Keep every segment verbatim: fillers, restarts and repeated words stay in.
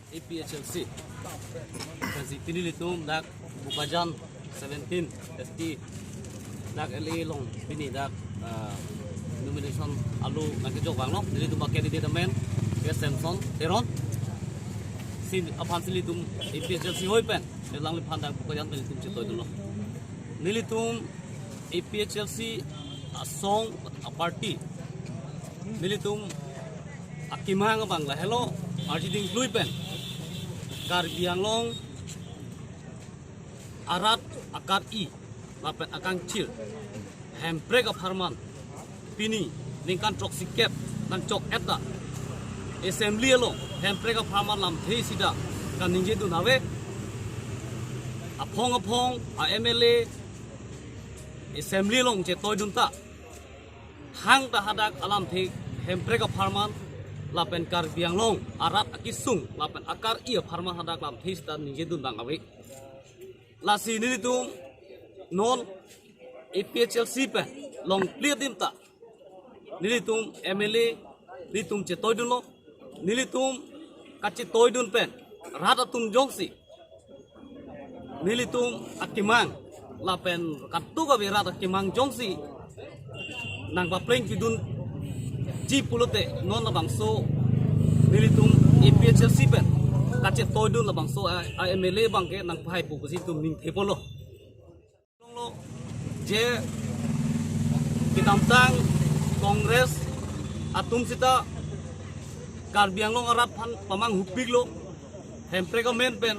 A P H L C. Kasi pini nelitum dak Bokajan seventeen S T dak L A along pini dak, ah, nomination alo nangkejok vanglo. Nelitum a candidate amen ke Samson Teron. Si aphan si nelitum A P H L C ahoi pen, elang liphan dak Bokajan pen nelitum chetoidunlo. Nelitum A P H L C asong, aparty, nelitum akemang abang lahelo, arjiding klui pen Karbi Anglong arat akar-i lapen akangchir Hemprek apharman pini ningkan throksi kep nangchok-et ta Assembly along Hemprek apharman lamthe sita kaningjedun ave. Aphong aphong a M L A Assembly along chetoidun ta, hang ta hadak alamthe Hemprek apharman lapen Karbi Anglong arat akesung lapen akar-i apharman hadak lamthe sita ningjedun abang ave. Lasi nelitum non A P H L C pen longpli adim ta nelitum M L A nelitum chetoidunlo. Nelitum kachetoidun pen rat atum jongsi nelitum akemang lapen kadokave rat akemang jongsi nangpapreng pidunji pulote non labangso nelitum A P H L C pen kachetoidun labangso a, a M L A abangke nangpahaipo pusi itum ningtheponlo. Je kedamtang Congress atum sita Karbi Anglong arat aphan pamanghupiklo, Hemprek amen pen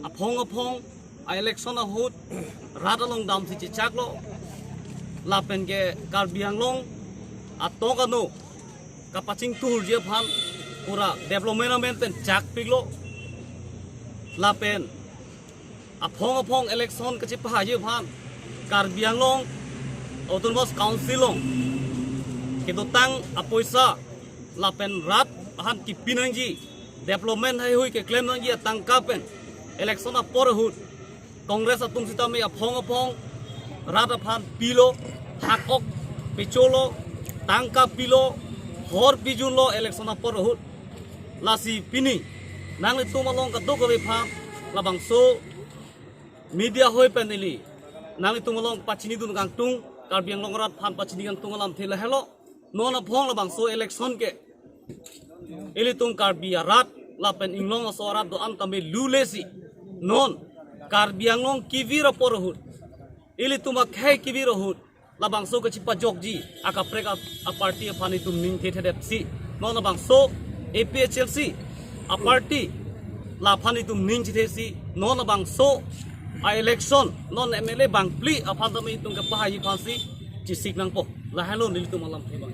aphong aphong a election ahut rat along damsi chechaklo, lapen ke Karbi Anglong atong ano kapachingthurji aphan pura development amen pen chakpiklo, lapen aphong aphong election kachepahaji aphan Karbi Anglong Autonomous Council along kedotang apoisa lapen rat aphan kipi nangji, development heihui keklem nangji atangka pen election apor ahut Congress atum sitame aphong aphong rat aphan pilo, hak-ok pecholo, tangka pilo, hor pijunlo election apor ahut. Lasi pini nanglitum along kadokave aphan labangso media ahoi pen neli nanglitum along pachinidun kangtung, Karbi Anglong arat aphan pachini kangtung alamthe lahelo. Non aphong labangso election ke ilitum Karbi arat lapen inglong aso arat do-an tame lule si, non Karbi Anglong kevir apor ahut, ilitum akhei kevir ahut labangso kachepajokji akaprek a, aparty aphan itum ningthethedetsi, non labangso A P H L C aparty laphan itum ning chethesi, non labangso a election non M L A bangphli aphan tame itum kepahaiji aphansi chesik nangpo. Lahelo nelitum alamthe abang.